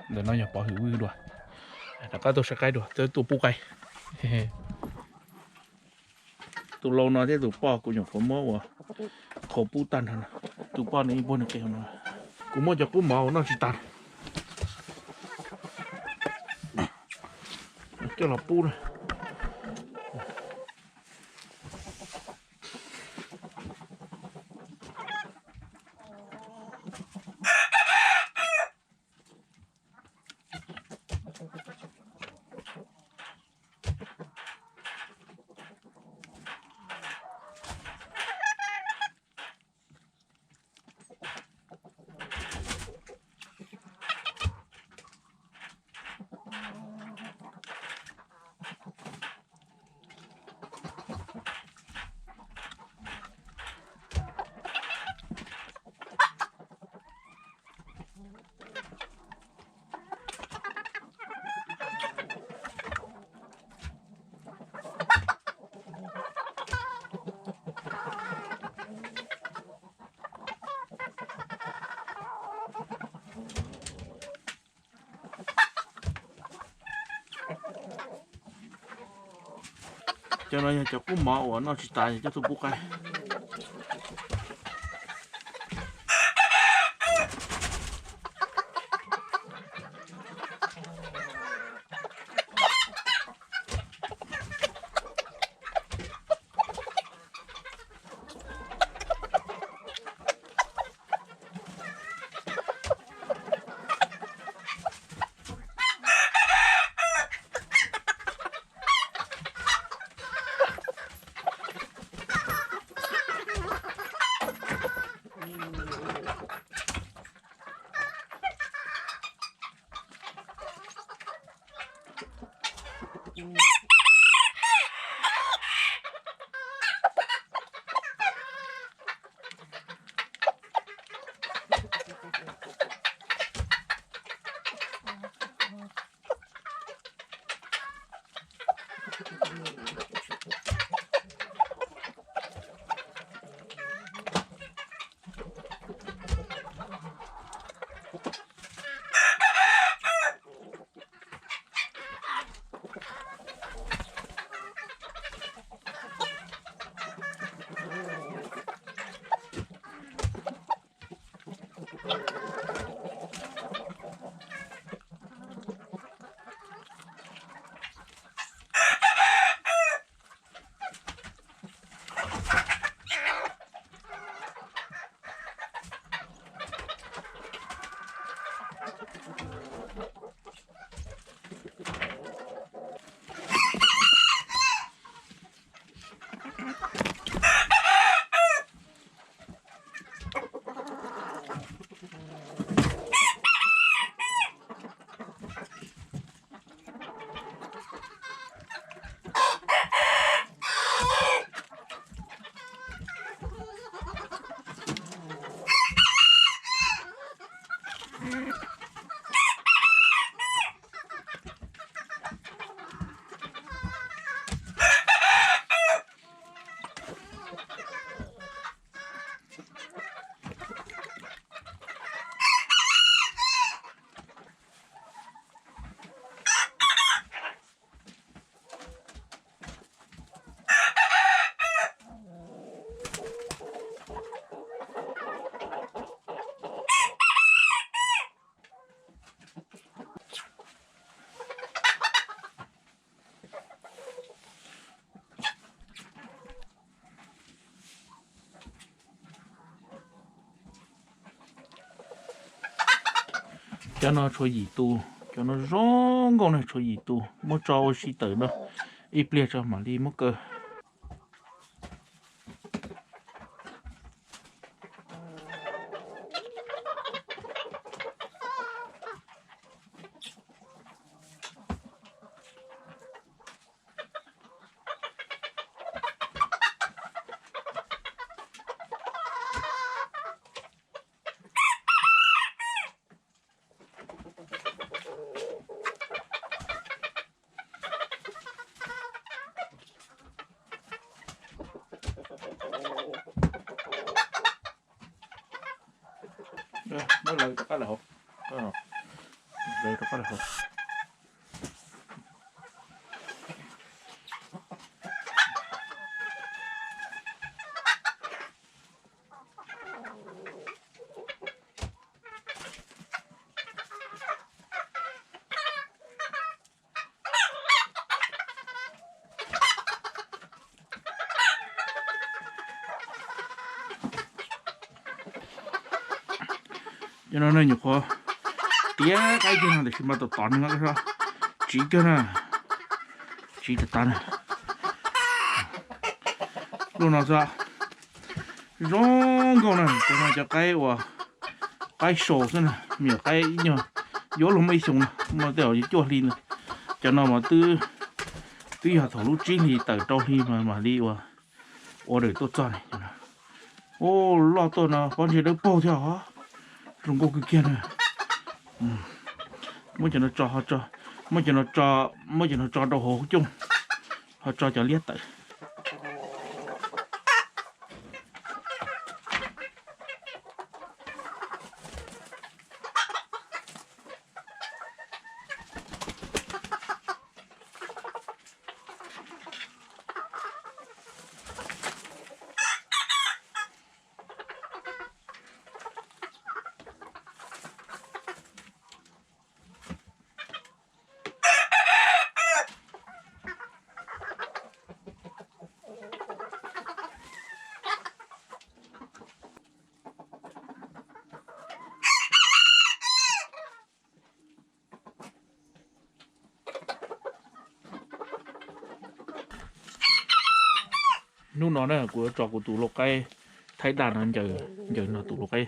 Ntawm no yog pov hwm vwj dua. Rov qab tuaj saib qaib dua, tus pub qaib. Tus lau no thiab tus poj kuv nyuam qhuav muab ua qhau pub tag nrho no. Tus poj no yeej puag nws qe no. Kuv muab cov qub mov uas noj tsis tas coj los pub na. Cov no yog cov qub mov uas noj tsis tas coj tuaj pub qaib. Cov no tshuav yim tus, cov no zoo nkauj na, tshuav yim tus, muab tso ua si tawm no, ib pliag tso mam li muab kaw. Muab lawv rov qab lawm hauv. Cov no ne nyuam qhuav tiav qaib kiag no tiam sis mas tom tod no tsiv kawg na, tsiv tas tas na. Lub no xwb, zoo nkauj na, cov no cov qaib uas qaib sau xwb na, me nyuam qaib ib nyuag yuav luag muaj ib xyoo na, muaj tej zaum yuav cuaj hli na. Cov no mas twb, twb yog thaum lub tsib hli tawm rau hli mas mam li ua, ua daws tuaj txog ne. Ua loj tuaj no pob ntseg dawb paug thiab os, zoo nkauj kawg kiag na. Muab cov no tso, muab cov no tso, muab cov no tso rau hauv hauv cooj, ho tso cov liab tawm. Hnub no na kuv yuav tso kuv tus lau qaib thaib daj no ncaws, ncaws nrog tus lau qaib,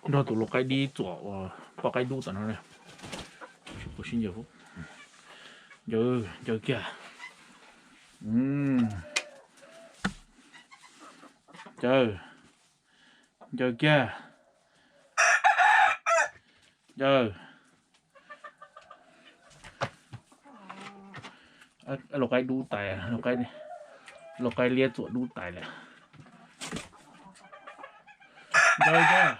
nrog tus lau qaib dib txuam uas poj qaib dub tom no na. Sib ncaws, ncaws kiag. Ncaws, ncaws kiag. Ncaws. Lau qaib dub tais, lau qaib liab txuam dub tais lawm. Ncaws kiag.